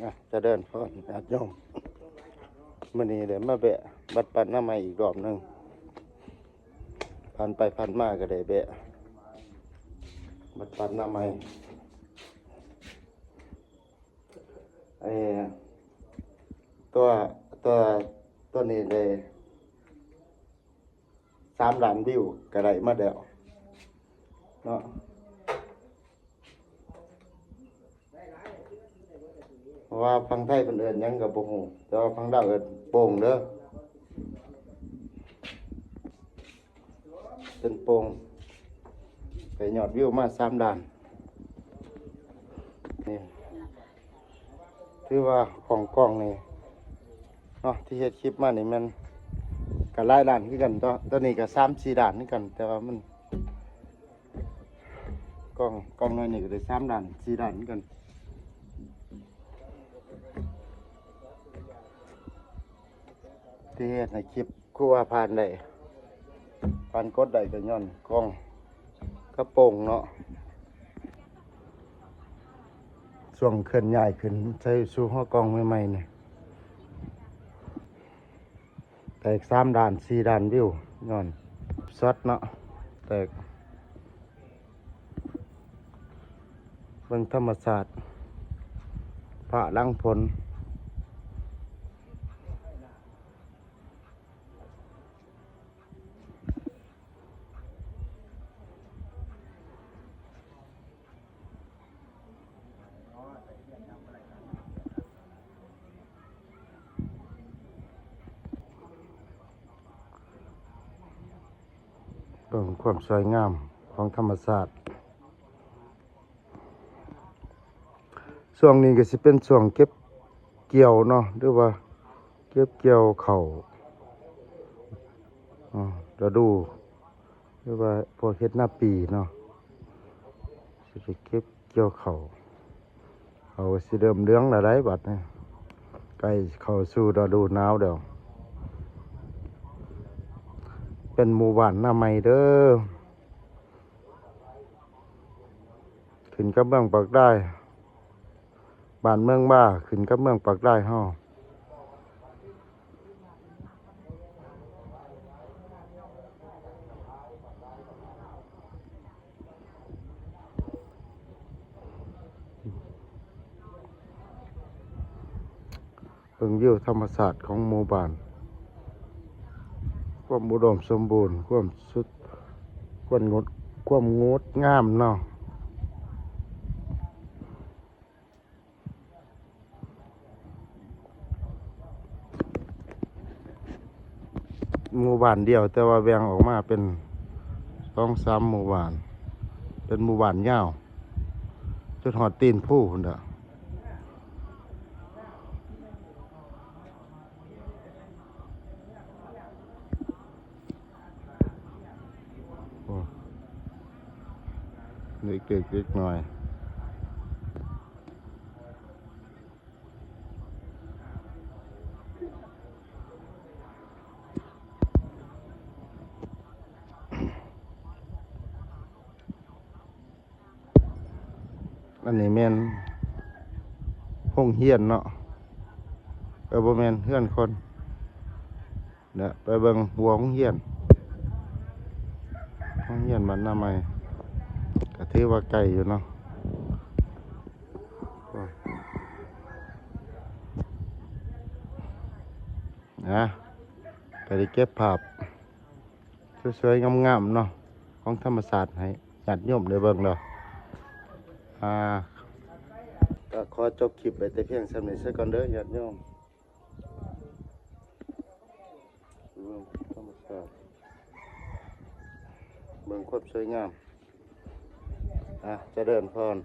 ອ່ະ ຈະເລີນພອນຍາດໂຍມ, ມື້ນີ້ໄດ້ມາແວະວັດປ່ານາໄມອີກລອບໜຶ່ງ, ຜ່ານໄປຜ່ານມາກໍໄດ້ແວະວັດປ່ານາໄມ. ເອີ ຕົວ ຕົວ ຕົວນີ້ໄດ້ສາມລ້ານວິວກໍໄດ້ມາແລ້ວເນາະ, ເພາະວ່າຝັ່ງໄທເພິ່ນເອີ້ນຫຍັງກໍບໍ່ຮູ້, ແຕ່ວ່າຝັ່ງລາວເອີ້ນໂປ່ງເດີ. ເປັນໂປ່ງ ໄດ້ຍອດວິວມາສາມລ້ານ. ນີ້ ຖືວ່າຂອງກ້ອງນີ້ເນາະ ທີ່ເຮັດຄລິບມານີ້ແມ່ນກໍຫຼາຍລ້ານຄືກັນເນາະ, ຕົວນີ້ກໍສາມສີ່ລ້ານຄືກັນ, ແຕ່ວ່າມັນ ກ້ອງ ກ້ອງໜ້ອຍນີ້ກໍໄດ້ສາມລ້ານ ສີ່ລ້ານຄືກັນ. ທີ່ເຮັດໃຫ້ຄລິບຄູບາຜ່ານໄດ້ ຜ່ານກົດໄດ້ກໍຍ້ອນກ້ອງກະໂປງເນາະ. ຊ່ວງເຄື່ອນຍ້າຍຂຶ້ນໃສ່ສູ່ຫໍກ້ອງໃໝ່ໆນີ້ ແຕກສາມລ້ານ ສີ່ລ້ານວິວ ຍ້ອນຊັອດເນາະ ແຕກ. ເບິ່ງທຳມະຊາດ ຟ້າຫຼັງຝົນ. ເບິ່ງຄວາມສວຍງາມຂອງທຳມະຊາດ. ຊ່ວງນີ້ກໍຊິເປັນຊ່ວງເກັບກ່ຽວເນາະ ຫຼືວ່າເກັບກ່ຽວເຂົ້າ ອາ ລະດູ ຫຼືວ່າພວກເຮັດນາປີເນາະ ຊິໄດ້ເກັບກ່ຽວເຂົ້າ. ເຂົ້າຊິເລີ່ມເຫຼືອງແລ້ວໃດ໋ ບັດນີ້ ໃກ້ເຂົ້າສູ່ລະດູໜາວແລ້ວ. ເປັນໝູ່ບ້ານນາໃໝ່ເດີ ຂຶ້ນກັບເມືອງປາກດາຍ, ບ້ານເມືອງບາ ຂຶ້ນກັບເມືອງປາກດາຍເຮົາ. ເບິ່ງວິວທຳມະຊາດຂອງໝູ່ບ້ານ, ຄວາມອຸດົມສົມບູນ, ຄວາມສຸດ, ຄວາມງົດ, ຄວາມງົດງາມເນາະ. ໝູ່ບ້ານດຽວ ແຕ່ວ່າແບ່ງອອກມາເປັນສອງສາມໝູ່ບ້ານ, ເປັນໝູ່ບ້ານຍາວ ຈົນຮອດຕີນພູພຸ້ນແຫຼະ. ໂອ້ ເດັກໆ ເດັກນ້ອຍ. ອັນນີ້ແມ່ນໂຮງຮຽນເນາະ, ເອີ ບໍ່ແມ່ນ ເຮືອນຄົນ. ເນາະ ໄປເບິ່ງຫົວໂຮງຮຽນ, ໂຮງຮຽນບ້ານນາໃໝ່ ກໍຖືວ່າໄກຢູ່ເນາະ. ນະ ກໍໄດ້ເກັບພາບສວຍໆ ງາມໆ ເນາະ ຂອງທຳມະຊາດໃຫ້ຍາດໂຍມໄດ້ເບິ່ງແລ້ວ. ອ່າ ກໍຂໍຈົບຄລິບໄວ້ແຕ່ພຽງສ່ຳນີ້ຊະກ່ອນເດີຍາດໂຍມ. ເບິ່ງທຳມະຊາດ ເບິ່ງຄວາມສວຍງາມ. ອ່າ ຈະເລີນພອນ.